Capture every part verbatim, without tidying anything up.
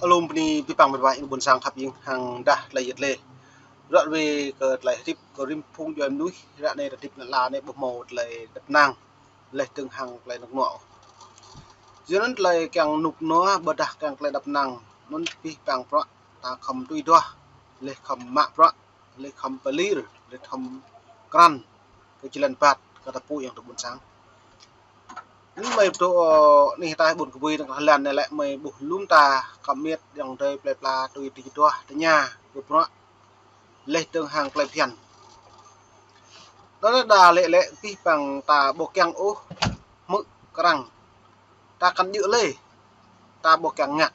Alum bơni abih bang mĕt wa ƀôn sang khăp ing hăng dah tơlơi yet lĕ. Ră ruai kơ tơlơi hơdip kơ rĭm phung djuai mơnuih, ră anai ta hơdip ană lăn anai ƀu hmâo tơlơi dăp năng, laih dơ̆ng hăng tơlơi rơnŭk rơnua. Yua anŭn tơlơi kiăng rơnŭk rơnua ƀôdah kiăng tơlơi dăp năng, anŭn abih bang bruă ta khŏm tui duah, laih khŏm mă bruă, laih khŏm pơlir, laih khŏm krăn kơ jơlan rơbat kơ ta pô ayŏng adơi ƀôn sang. Anŭn mơi pơtô, ơ, anih ta ƀôn kơbui dơ̆ng kơ lăn anai lĕ mơi ƀuh lŏm ta kơ mĕt ayŏng adơi plơi pla tui tui duah tơña kơ bruă, laih dơ̆ng hăng tơlơi phiăn. Anŭn đa lĕ lĕ abih bang ta ƀu kiăng ôh hmư̆ kơ arăng. Ta kăn djơ̆ lĕ, ta ƀu kiăng ngă.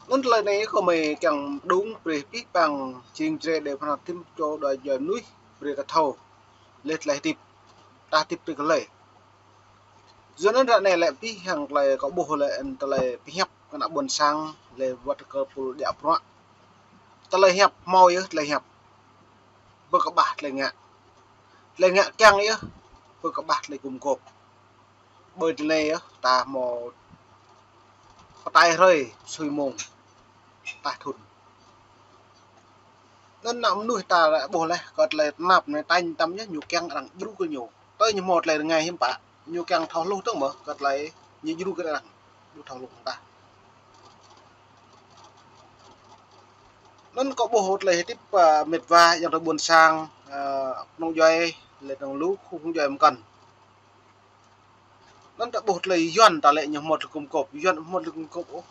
Anŭn tơlơi anai kơ mơi kiăng đŭng brơi abih bang jing jre đe pơnăp tim čô djuai mơnuih brơi ta thâo. Laih tơlơi hơdip, ta hơdip brơi kơ lĕ. Yua anŭn ră anai lĕ abih hăng tơlơi kâo ƀuh lĕ tơlơi pơhiăp kơ ană ƀôn sang lĕ wơ̆t kơ pul djă bruă. Tơlơi hiăp hmâo yơh tơlơi hiăp. Bơ kơ ƀah tơlơi ngă. Tơlơi ngă kiăng yơh. Bơ kơ ƀah tơlơi gum gôp. Ƀơi tơlơi anai yơh ta hmâo pơtai hrơi sui mông. Taih thŭn. Anŭn ană mơnuih ta lĕ ƀuh laih kơ tơlơi tơnap anai tañ tam yơh ñu kiăng arăng djru kơ ñu. Tơl ñu hmâo tơlơi rơngai hiư̆m pă, ñu kiăng thâo hluh tơ̆ng mơ̆ kơ tơlơi ñu djru kơ arăng. Ƀu thâo hluh tah. Anŭn kâo ƀuh tơlơi hơdip, ơ, mĕt wa ayŏng adơi ƀôn sang, ơ, kơnung djuai, laih dơ̆ng lu khul kơnung djuai mơkăn. Anŭn ta ƀuh tơlơi Yuan ta lĕ ñu hmâo tơlơi gum gôp, Yuan hmâo tơlơi gum gôp ôh.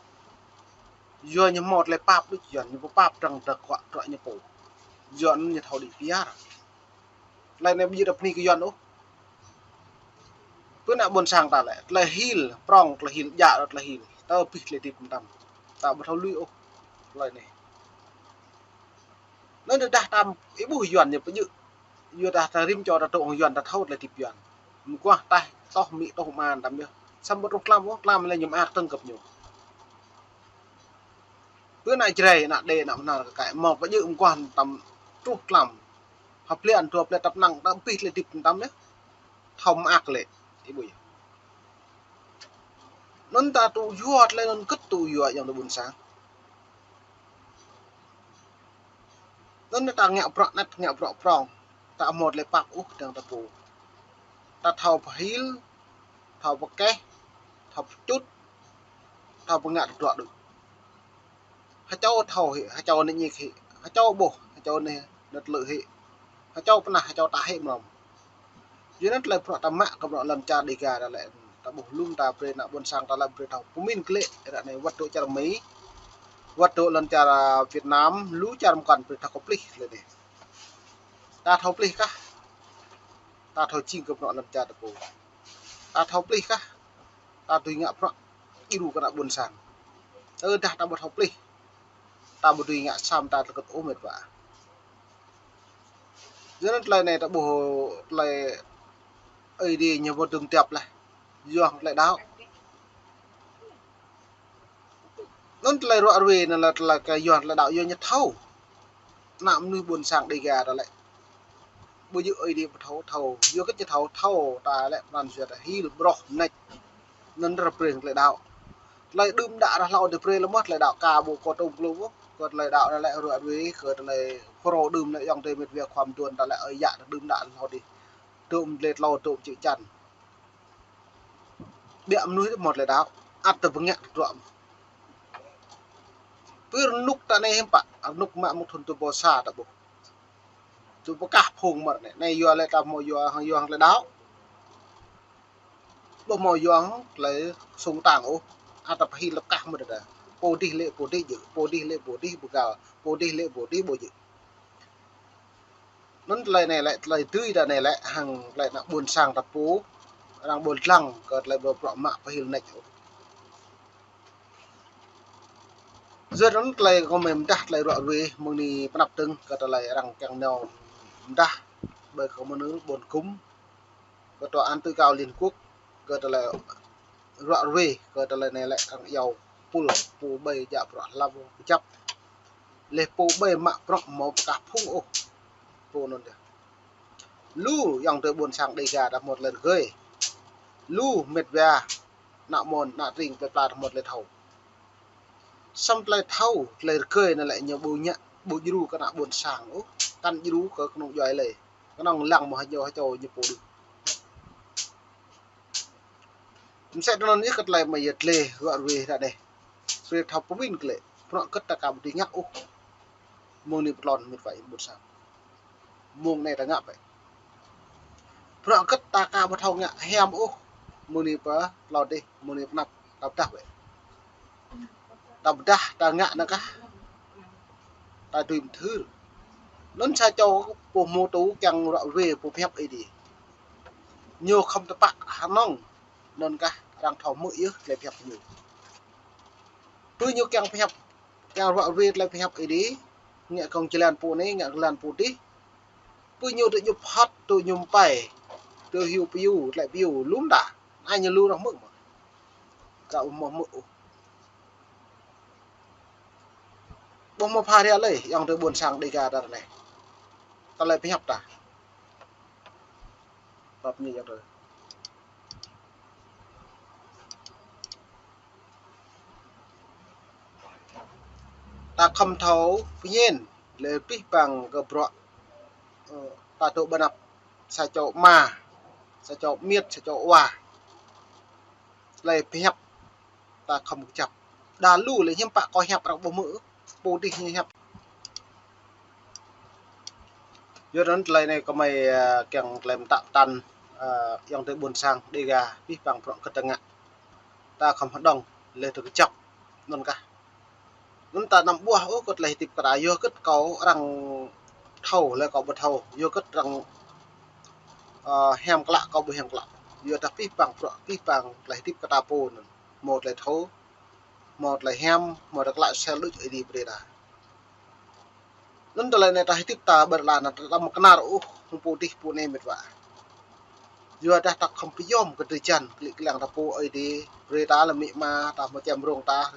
Yua ñu hmâo tơlơi pap đôč Yuan, ñu pơpap dơ̆ng tơkuă truă ñu pô. Yuan ñu thâo đĭ piar. Tơlơi anai ƀu djơ̆ ta bơni kơ Yuan ôh. Pơ ană ƀôn sang ta lĕ, tơlơi hil, prŏng tơlơi hil, djă tơlơi hil, ta abih tơlơi hơdip mơtam. Ta ƀu thâo lui ôh tơlơi anai. Anŭn tơdah ta ih ƀuh Yuan ñu pơjơ̆. Yua dah ta rĭm čô ta dŏ hăng Yuan ta thâo tơlơi hơdip Yuan. Mơguah taih toh amĭ toh ama tam yơh. Samơ̆ ƀu truh tlam ôh, tlam lĕ ñu mơak tơ̆ng gơ̆p ñu. Pơ ană Jrai, ană Đê, ană Bơhnar kơ kaĭ hmâo pơjơ̆ mơguah tam truh tlam. Hơplĕ ăn dua plĕ tăp năng ta abih tơlơi hơdip tam yơh. Thâo mơak lĕ. Ih ƀuh yơh. Anŭn ta tŭ yua tơlơi anŭn kơ̆t tŭ yua ayŏng adơi ƀôn sang. Anŭn ta ngă bruă anet, ngă bruă prŏng. Ta hmâo tơlơi pap ôh dơ̆ng ta pô. Ta thâo pơhil, thâo pơkeh, thâo pơčŭt, thâo pơngă tơdruă đôč. Hơčâo thâo hĭ, hơčâo anai ñik hĭ, hơčâo ƀuh, hơčâo anai nơt lư̆ hĭ. Hơčâo pơnah, hơčâo tah hĭ mơ̆n. Yua anŭn tơlơi bruă ta mă kơ bruă lŏn čar Dêga ta lĕ, ta ƀuh lŏm ta brơi ană ƀôn sang ta lĕ brơi thâo pơmĭn klĕ, ră anai wơ̆t dŏ čar Mi, wơ̆t dŏ lŏn čar, a, Việt Nam, lu čar mơkăn brơi thâo kơ plih tơlơi anai. Ta thâo plih kah, ta thâo jing kơ bruă lŏn čar ta pô. Ta thâo plih kah, ta dưi ngă bruă djru kơ ană ƀôn sang. Tơdah ta ƀu thâo plih, ta ƀu dưi ngă sa mơta tơlơi kơ̆t ôh mĕt wa. Yua anŭn tơlơi anai ta ƀuh tơlơi Ơi Adai ñu ƀu dưm tiăp laih. Yua hăng tơlơi đaŏ. Anŭn tơlơi ruă ruai anŭn lĕ tơlơi kơ yua hăng tơlơi đaŏ yua ñu thâo. Ană mơnuih ƀôn sang Dêga ta lĕ. Ƀu djơ̆ Ơi Adai ƀu thâo, thâo. Yua kơ či thâo, thâo ta lĕ pran jua ta hil ƀroh mơneč. Anŭn ră brơi tơlơi đaŏ. Tơlơi đưm đă ră hlâo tơlơi brơi lĕ mơ̆ tơlơi đaŏ ka ƀu kơ tơm klŭ ƀu. Kơ tơlơi đaŏ anŭn lĕ ruă ruai, kơ tơlơi phrâo đưm anŭn ayŏng adơi mĕt wa khua mơduôn ta lĕ ơi yă ta đưm đă hlâo dih. Dŏ mơ̆ tơlơi tlâo dŏ mơ̆ čư̆ čan. Biă mơnuih ta hmâo tơlơi đaŏ, ăt ta pơngă tơdruă. Pơ rơnŭk ta anai hiư̆m pă, rơnŭk mă mơ̆ng thŭn dua ƀâo sa ta ƀuh. Tŭ pơkah phung mơ̆r anai, anai yua lĕ ta hmâo yua hăng yua hăng tơlơi đaŏ. Ƀu hmâo yua hăng tơlơi sung tang ôh, ăt ta pơhil lăp kah mơ̆ ta. Pô dih lĕ pô dih djơ̆, pô dih lĕ pô dih ƀu găl, pô dih lĕ pô dih ƀu djơ̆. Anŭn tơlơi anai lĕ, tơlơi dưi ta anai lĕ, hăng tơlơi ană ƀôn sang ta pô, arăng ƀu lăng kơ tơlơi ƀu bruă mă pơhil neč ôh. Yua anŭn tơlơi kâo mơi mơdah tơlơi ruă ruai, mơ̆ng anai pơnăp dơ̆ng kơ tơlơi arăng kiăng nao mơdah, ƀơi kơ mơnưh ƀôn gum, kơ tòa án tối cao Liên Quốc, kơ tơlơi ruă ruai, kơ tơlơi anai lĕ arăng iâu pul, pô ƀơi djă bruă hlăm pơjăp. Laih pô ƀơi mă bruă hmâo pơkah phung ôh. Pô anŭn yơh. Lu ayŏng adơi ƀôn sang Dêga ta hmâo tơlơi rơgơi. Lu mĕt wa, ană mơ̆n, ană tring plơi pla ta hmâo tơlơi thâo. Samơ̆ tơlơi thâo, tơlơi rơgơi anŭn lĕ ñu ƀu ngă, ƀu djru kơ ană ƀôn sang ôh, kăn djru kơ kơnung djuai lĕ. Kơnơ̆ng lăng mơ̆ hơjô hơjô ñu pô đuč. Mơsĕ tơnăn yơh kơ tơlơi mơ̆ yơh tơlơi ruă ruê ră anai. Sui thâo pơmĭn kơ lĕ, prŏ kơ̆t ta ka ƀu dưi ngă ôh. Mơ̆ng anai pơtlon mĕt wa ƀôn sang. Mơ̆ng anai ta ngă bĕ. Prŏ kơ̆t ta ka ƀu thâo ngă hiam ôh. Mơ̆ng anai pơtlon dih, mơ̆ng anai pơnăp, ta pơdah bĕ. Ta pơdah, ta ngă anŭn kah. Ta dưi mơthưr. Anŭn sa čô pô hmâo tŭ kiăng ruă ruê pô pơhiăp Ơi Adai. Ñu khŏm tơpă hơnơ̆ng. Anŭn kah arăng thâo hmư̆ yơh tơlơi pơhiăp ñu. Pơ ñu kiăng pơhiăp, kiăng ruă ruê tơlơi pơhiăp Ơi Adai, ngă kông jơlan pô anai, ngă jơlan pô dih. Pơ ñu tŭ ñu phŏt, tŭ ñu mơpai, tŭ hyu pơyu, tơlơi pơyu, lŭm dah. Ai ñu lu rŏh hmư̆ mơ̆. Ka ƀu hmâo hmư̆ ôh. Ƀu hmâo pha ria lơi, ayŏng adơi ƀôn sang Dêga ta anai. Tơlơi pơhiăp ta. Pap ñu ayŏng adơi. Ta khŏm thâo pơñen, lĕ pih pang kơ bruă, ơ, ta tŭ ƀơi anăp sa čô ama, sa čô amiêt, sa čô wa. Tơlơi pơhiăp ta khŏm kơjăp. Đa lu lĕ hiư̆m pă kơ hiăp arăng ƀu hmư̆, pô dih ñu hiăp. Yua anŭn tơlơi anai kơmơi, ơ, kiăng tơlơi mơtă tăn, ơ, ayŏng adơi ƀôn sang Dêga, pih pang prŏ kơ̆t ta ngă. Ta khŏm hơđong, lĕ tơ kơjăp, anŭn kah. Anŭn ta anăm ƀuah ôh kơ tơlơi hơdip kơ ta, yua kơ kâo arăng thâo lĕ kâo ƀu thâo, yua kơ arăng, ơ, hiam klă kâo ƀu hiam klă. Yua dah pih pang prŏ, pih pang tơlơi hơdip kơ ta pô anŭn. Hmâo tơlơi thâo, hmâo tơlơi hiam, hmâo tơlơi klă sel đôč Ơi Adai brơi ta. Anŭn tơlơi anai ta hơdip ta ƀơi lŏn anai ta anăm kơnar ôh, hăng pô dih pô anai mĕt wa. Yua dah ta khŏm pơyom kơ drơi jăn, kơlĭ kơliăng ta pô Ơi Adai brơi ta lĕ amĭ ama ta hmâo čem rông ta,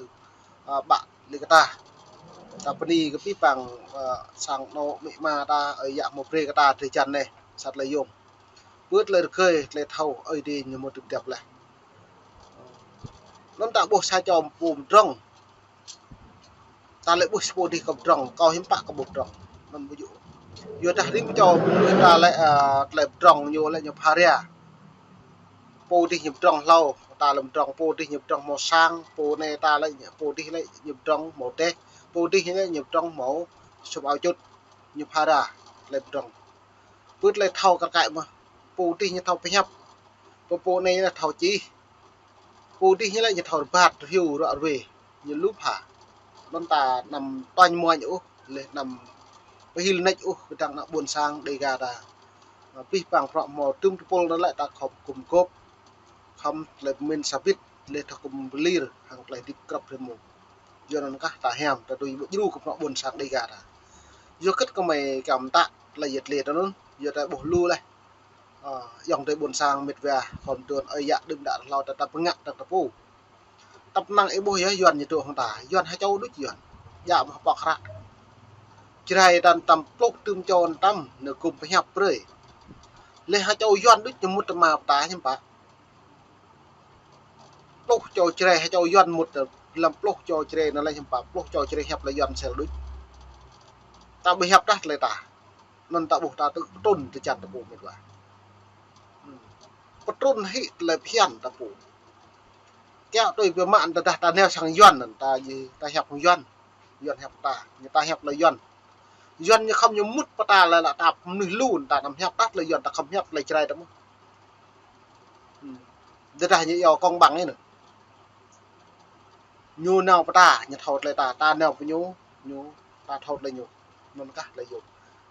ơ, ƀă lĕ kơ ta. Ta bơni kơ pih pang, ơ, sang anŏ amĭ ama ta, ơi yă hmâo brơi kơ ta drơi jăn anai, sa tơlơi yôm. Pơ tơlơi rơgơi, tơlơi thâo, Ơi Adai ñu hmâo tŭ djăp laih. Anŭn ta ƀuh sa čô pô pơdrŏng. Ta lĕ ƀuh sa pô dih kơ pơdrŏng, kâo hiư̆m pă kơ ƀu pơdrŏng. Anŭn ƀu djơ̆. Yua dah rĭm čô mơnuih ta lĕ, ơ, tơlơi pơdrŏng ñu lĕ ñu pha ria. Pô dih ñu pơdrŏng hlâo, ta lĕ pơdrŏng, pô dih ñu pơdrŏng hmâo sang, pô anai ta lĕ ñu, pô dih lĕ ñu pơdrŏng hmâo dêh, pô dih lĕ ñu pơdrŏng hmâo sum ao čut, ñu pha ria tơlơi pơdrŏng. Pơ tơlơi thâo kar kaĭ mơ̆, pô dih ñu thâo pơhiăp, pô, pô anai ñu thâo čih, pô dih ñu lĕ ñu thâo rơbat, rơhiu, ruă ruê, ñu lu pha. Anŭn ta anăm tuañ muañ ôh, lĕ anăm pơhil nač ôh, kơdang ană ƀôn sang Dêga ta. Pih pang prŏ hmâo tŭm tơpul anŭn lĕ ta khŏm gum gôp, khŏm tơlơi pơmĭn sa bit, lĕ ta khŏm pơlir, hăng tơlơi hơdip krăp rơmô. Yua anŭn kah ta hiam, ta dưi ƀu djru kơ ană ƀôn sang Dêga ta. Yua kơ kơmơi kiăng mơtă, tơlơi yơh tơlơi ta anŭn, yua ta ƀuh lu laih. Ơ, ayŏng adơi ƀôn sang mĕt wa, khŏm tơl ơi yă đưm đă hlâo ta, ta pơngă ta, ta pô. Tăp năng ih ƀuh yơh, Yuan ñu dŏ hăng ta. Yuan ha čô đôč Yuan. Djă mơ̆ pŏk hră. Jrai ta tăm pluh tŭm čô tăm, ñu gum pơhiăp brơi. Lĕ ha čô Yuan đôč ñu mŭt tơma pơtă hiư̆m pă. Pluh čô Jrai ha čô Yuan mŭt, lăm pluh čô Jrai anŭn lĕ hiư̆m pă, pluh čô Jrai hiăp tơlơi Yuan sel đôč. Ta ƀu hiăp dah tơlơi ta. Anŭn ta ƀuh ta tŭ pơtrŭn tơčan ta pô mĕt wa. Hmm. Pơtrŭn hĭ tơlơi phiăn ta pô. Kiaŏ tui pơmă ta dah ta nao sang Yuan anŭn ta ji, ta hiăp hăng Yuan. Yuan hiăp ta, ñu ta hiăp tơlơi Yuan. Yuan ñu khŏm ñu mŭt pơtă lĕ lă ta mơnuih lu ta anăm hiăp dah tơlơi Yuan, ta khŏm hiăp tơlơi Jrai ta mơ̆n. Hmm. Tơdah ñu yua công bằng anai. Ñu nao pơ ta, ñu thâo tơlơi ta, ta nao pơ ñu, ñu, ta thâo tơlơi ñu. Anŭn kah tơlơi yôm.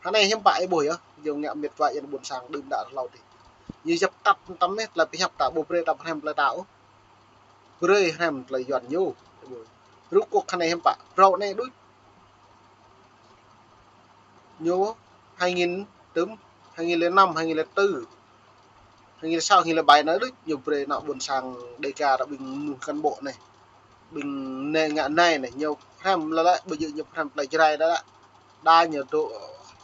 Hơnai hiư̆m pă ih ƀuh yơh, yơh ngă mĕt wa ayŏng ƀôn sang đưm đă hlâo dih. Ñu djăp tăp tăm anai, tơlơi pơhiăp ta, ƀu brơi ta pơhrăm tơlơi ta ôh. Brơi hrăm tơlơi Yuan ñu. Rŭ kŏk hơnai hiư̆m pă, phrâo anai đôč. Ñu hai nghìn tŭm, hai nghìn lẻ năm, hai nghìn lẻ tư, hai nghìn lẻ sáu, hai nghìn lẻ bảy anai đôč, ñu brơi ană ƀôn sang Dêga ta ƀing mơnuih cán bộ anai. Ƀing anai ngă anai anai, ñu pơhrăm lĕ lĕ, ƀu djơ̆ ñu pơhrăm tơlơi Jrai dah lĕ. Đa ñu dŏ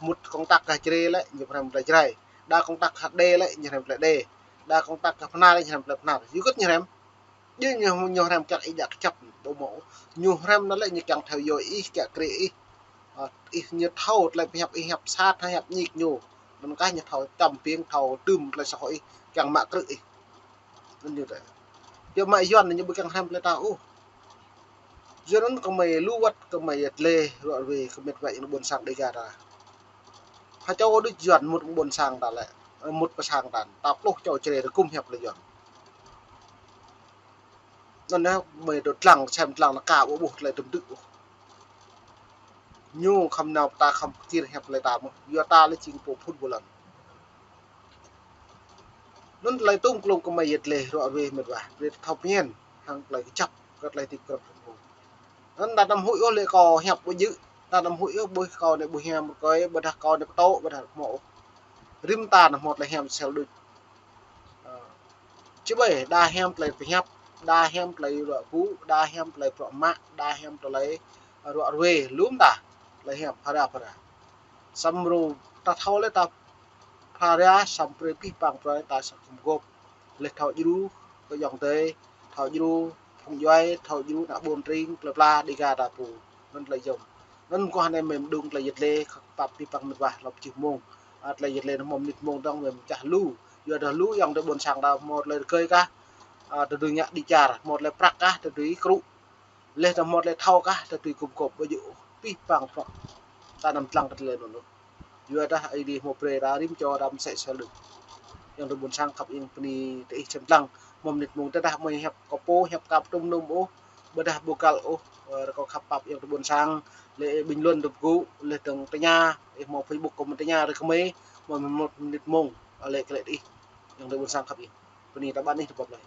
mŭt công tác kơ Jrai lĕ, ñu pơhrăm tơlơi Jrai. Đa công tác kơ Đê lĕ, ñu pơhrăm tơlơi Đê. Đa công tác kơ Bơhnar lĕ, ñu pơhrăm tơlơi Bơhnar. Yua kơ ñu pơhrăm. Jing ñu, ñu hrăm kiăng ih djă kơjăp, ƀu hmâo. Ñu hrăm anŭn lĕ ñu kiăng thâo yua ih, kiăng krĕ ih. Ơ, ih ñu thâo tơlơi pơhiăp ih hiăp sat, hiăp ñik ñu. Anŭn kah ñu thâo čăm ƀing, thâo tŭm tơlơi soh ih, kiăng mă krư̆ ih. Anŭn ñu tơ. Yua mă Yuan ñu ƀu kiăng hrăm tơlơi ta ôh. Yua anŭn kơmơi lu wơ̆t kơmơi yăt lĕ ruă ruê kơ mĕt wa yang ƀôn sang Dega ta. Ha čô đôč Yuan mŭt ƀôn sang ta lĕ, mŭt pơ sang ta, ta pluh čô čre rơkŭm hiăp tơlơi Yuan. Anŭn yơh, mơi dŏ dlăng, sem dlăng nao ka ƀu ƀuh tơlơi tơm tư̆ ôh. Ñu khŏm nao ta khŏm kir hiăp tơlơi ta mơ̆n, yua ta lĕ jing pô phun ƀu lŏn. Anŭn tơlơi tŭm klông kơmơi yăt lĕ ruă ruê mĕt wa, brơi thâo pơñen, hăng tơlơi kơjăp, kơ tơlơi tip krăp tơm. Anŭn ta anăm huĭ ôh lĕ kâo hiăp ƀu djơ̆, ta anăm huĭ ôh ƀuh kâo anai ƀu hiam rơkơi, ƀôdah kâo anai pơtô, ƀôdah hmâo ôh. Rĭm ta anăm hmâo tơlơi hiam sel đôč. Ơ, či ƀai, đa hiam tơlơi pơhiăp, đa hiam tơlơi ruă gŭ, đa hiam tơlơi bruă mă, đa hiam tơlơi ruă ruê, lŏm ta, tơlơi hiam phara phara. Samơ̆ ta thâo lĕ ta phara, samơ̆ brơi pih pang brơi ta sa kơm gŏp. Lĕ thâo djru kơ ayŏng adơi, thâo djru phung djuai, thâo djru ană ƀôn tring, plơi pla Dega ta pô. Anŭn tơlơi yôm. Anŭn kâo anai mơ̆n mơđung tơlơi yăt lĕ, khăp pap pih pang mĕt wa, lŏp čih mông. Ơ, tơlơi yăt lĕ anŭn hmâo mơnit mông dơ̆ng, mơ̆n čah lu. Yua dah lu ayŏng adơi ƀôn sang ta hmâo tơlơi rơkơi kah, ơ, tơdơi ngă đi čar, hmâo tơlơi prăk kah, tơdơi krŭ. Lĕ ta hmâo tơlơi thâo kah, tơdơi gum gŏp ƀu djơ̆ ôh, pih pang prăk. Ta anăm dlăng kơ tơlơi anŭn ôh. Yua dah Ơi Adai hmâo brơi ta rĭm čô ta mơsĕ sel đôč. Yang adơi ƀôn sang khăp ing bơni tơ ih sem dlăng. Hmâo mơnit mông tơdah mơi hiăp kơ pô, hiăp kap tŭm nŭm ôh, ƀôdah ƀu găl ôh, ơ, rơkâo khăp pap yang adơi ƀôn sang, lĕ bình luận tơm gŭ, lĕ dơ̆ng tơña, ih hmâo Facebook kơ mơi tơña rơkơi mơi, hmâo mơnit mông, ơ, lĕ kơ lĕ tơ ih. Yang adơi ƀôn sang khăp ing. Bơni ta ƀăn ih tơ pap lơi.